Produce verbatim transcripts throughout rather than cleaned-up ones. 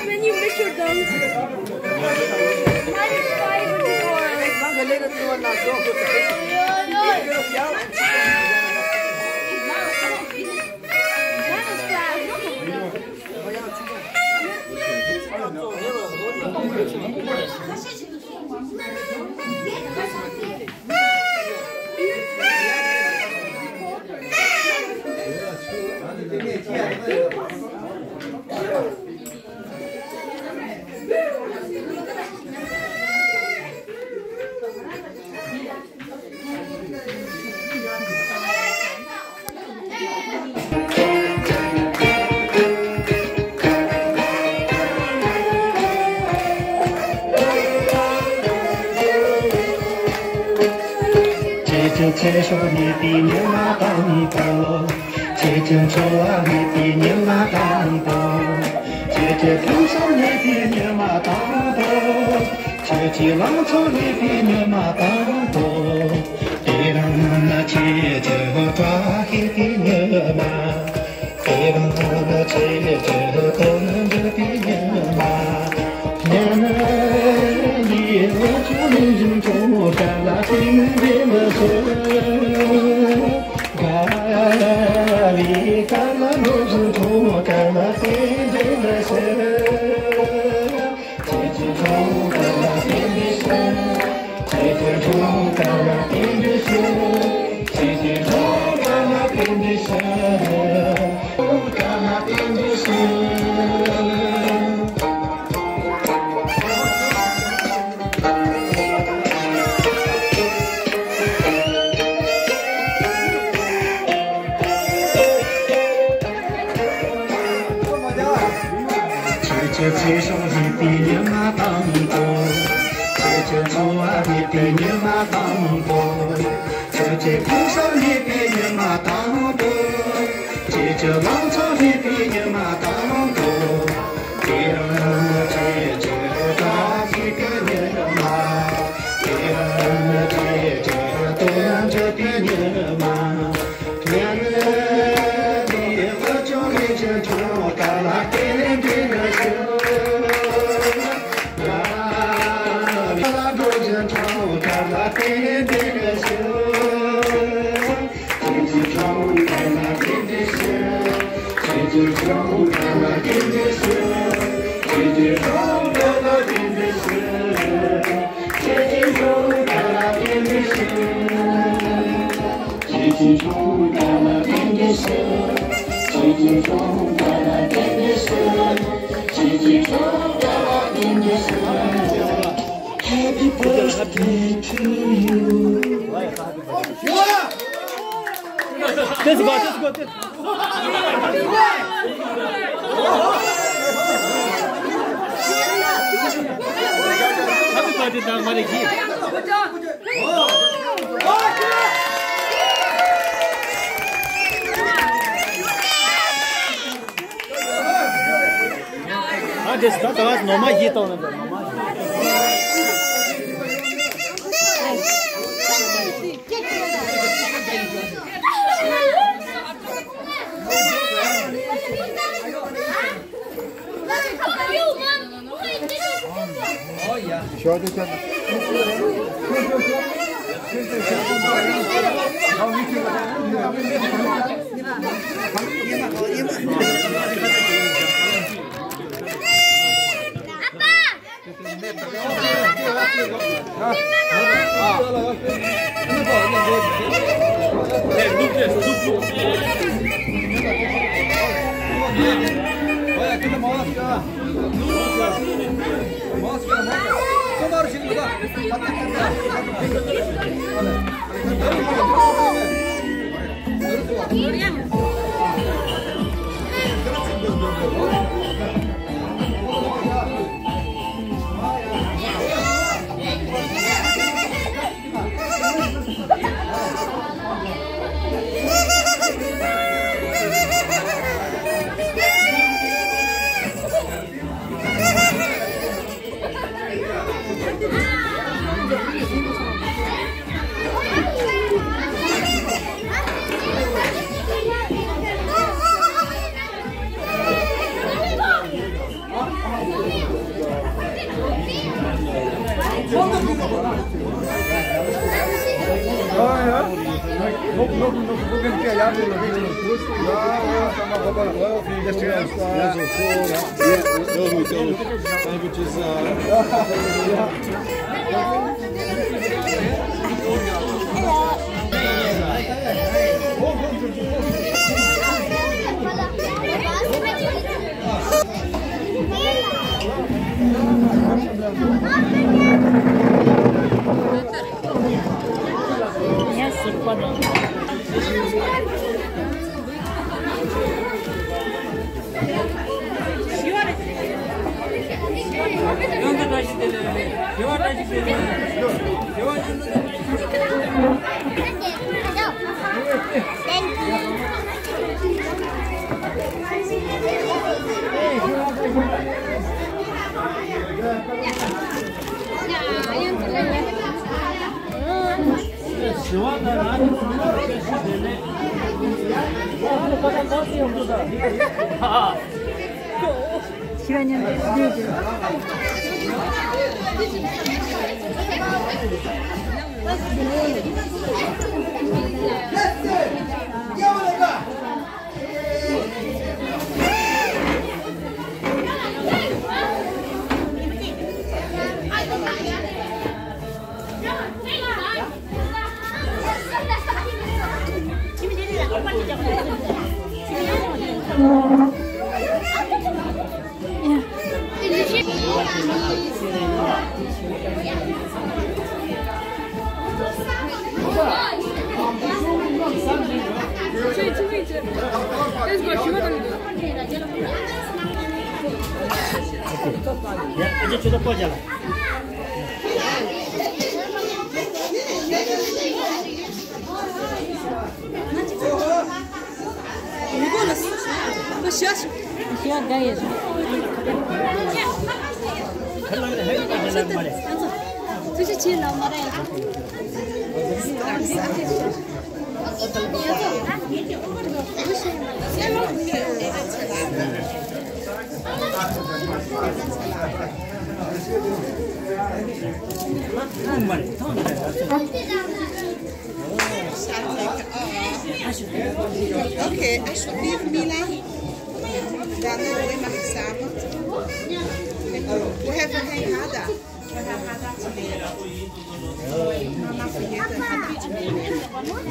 Many Mister Dong. Minus five on the board. ཁྱེད་ཀྱི་ཚེ་སྲོག་རྙེད་པའི་ཉི་མ་དང་པོ། ཁྱེད་ཀྱི་འཚོ་བ་རྙེད་པའི་ཉི་མ་དང་པོ། ཁྱེད་ཀྱི་ཕུན་སུམ་རྙེད་པའི་ཉི་མ་དང་པོ། ཁྱེད་ཀྱི་ལང་ཚོ་རྙེད་པའི་ཉི་མ་དང་པོ། དེ་རིང་ནི་ཁྱེད་ཀྱི་བཀྲ་ཤིས་པའི་ཉི་མ། དེ་རིང་ནི་ཁྱེད་ཀྱི་དོན་འགྲུབ་པའི་ཉི་མ། ཉི་མ་འདིའི་འོག་ཏུ་ལུས་འབྱུང་ཁྲོ་བོ་དགྲ་ལྷ་རྟེན་འབྲེལ་ལ་སོགས། དགའ་བའི་དཀར་ལ་འགྲོ་བཞིན་ཁྲོ་བོ་དགྲ་ལྷ་རྟེན་འབྲེལ་ལ་སོགས། ཁྱེད་ཀྱི་ཁྲོ་བོ་དགྲ་ལྷ་རྟེན་འབྲེལ་ཞུ། ཁྱེད་ཀྱི་ཁྲོ་བོ་དགྲ་ལྷ་རྟེན་འབྲེལ་ཞུ། ཁྱེད་ཀྱི་ཁྲོ་བོ་དགྲ་ལྷ་རྟེན་འབྲེལ་ཞུ། ཁྲོ་བོ་དགྲ་ལྷ་རྟེན་འབྲེལ་ཞུ། ཁྱེད་ཀྱི་ཚེ་སྲོག་རྙེད་པའི་ཉི་མ་དང་པོ། ཁྱེད་ཀྱི་འཚོ་བ་རྙེད་པའི་ཉི་མ་དང་པོ། ཁྱེད་ཀྱི་ཕུན་སུམ་རྙེད་པའི་ཉི་མ་དང་པོ། ཁྱེད་ཀྱི་ལང་ཚོ་རྙེད་པའི་ཉི་མ་དང་པོ། དེ་རིང་ནི་ཁྱེད་ཀྱི་བཀྲ་ཤིས་པའི་ཉི་མ། དེ་རིང་ནི་ཁྱེད་ཀྱི་དོན་འགྲུབ་པའི་ཉི་མ། ཉི་མ་འདིའི་འོག་ཏུ་ལུས་འབྱུང་ཁྲོ་བོ་དགྲ་ལྷ་རྟེན་འབྲེལ་ལ་སོགས། དགའ་བའི་དཀར་ལ་འགྲོ་བཞིན་ཁྲོ་བོ་དགྲ་ལྷ་རྟེན་འབྲེལ་ལ་སོགས། ཁྱེད་ཀྱི་ཁྲོ་བོ་དགྲ་ལྷ་རྟེན་འབྲེལ་ཞུ། ཁྱེད་ཀྱི་ཁྲོ་བོ་དགྲ་ལྷ་རྟེན་འབྲེལ་ཞུ། ཁྱེད་ཀྱི་ཁྲོ་བོ་དགྲ་ལྷ་རྟེན་འབྲེལ་ཞུ། ཁྱེད་ཀྱི་ཁྲོ་བོ་དགྲ་ལྷ་རྟེན་འབྲེལ་ཞུ། ཁྱེད་ཀྱི་ཁྲོ་བོ་དགྲ་ལྷ་རྟེན་འབྲེལ་ཞུ། ཁྱེད་ཀྱི་ཁྲོ་བོ་དགྲ་ལྷ་རྟེན་འབྲེལ་ཞུ། ཁྱེད་ཀྱི་ཁྲོ་བོ་དགྲ་ལྷ་རྟེན་འབྲེལ་ཞུ། Happy birthday to you. Let's go, let's go, let's go. Happy birthday, Dang Mari ki. ཨ་དེ་ད་ད་ནོ་མ་ཡི་ཏོ་ནོ་མ། Okay, I should leave Mila. Dana, we must have. We have a hang harder. We have harder to leave. Mama,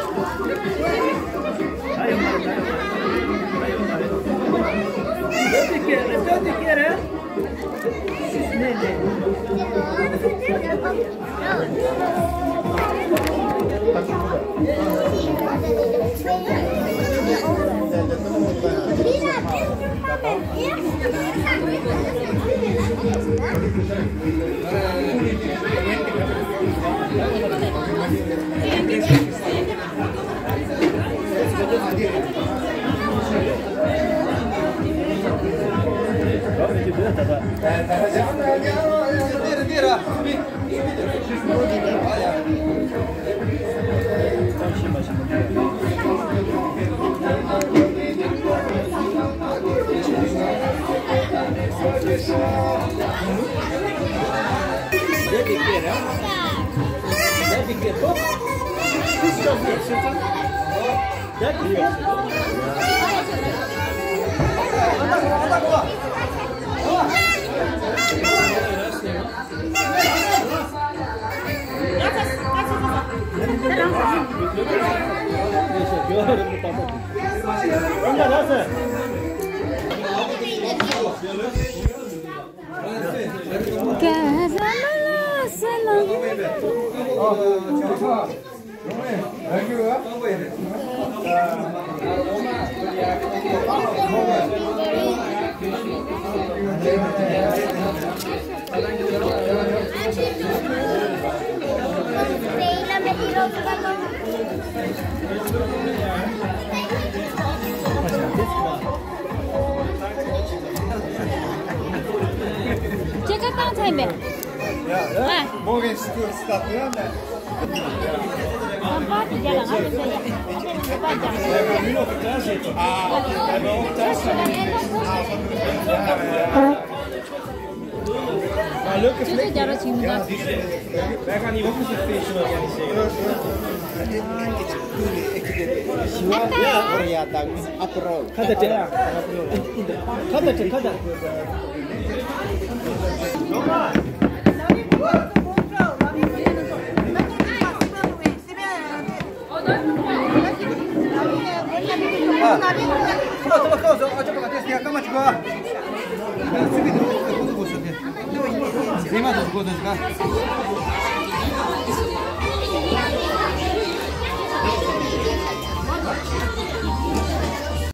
forget the ཁྱེད་ཀ་བཏང་ཚར་མེད། ཡ། ཨ། མོ་གིས་སྐུ་སྟག་ཡ་ནས། ཨ་པ་དེ་རྒྱ་ལ་ང་ཚོ་ཟེར་ཡ། ཨ་ནི་ཨ་པ་རྒྱ་ལ། ཁྱེད་ཚོ་རྒྱ་ར་ཆིང་ད། ཁ་ད་དྲན། ཁ་ད་དྲན། ཁ་ད།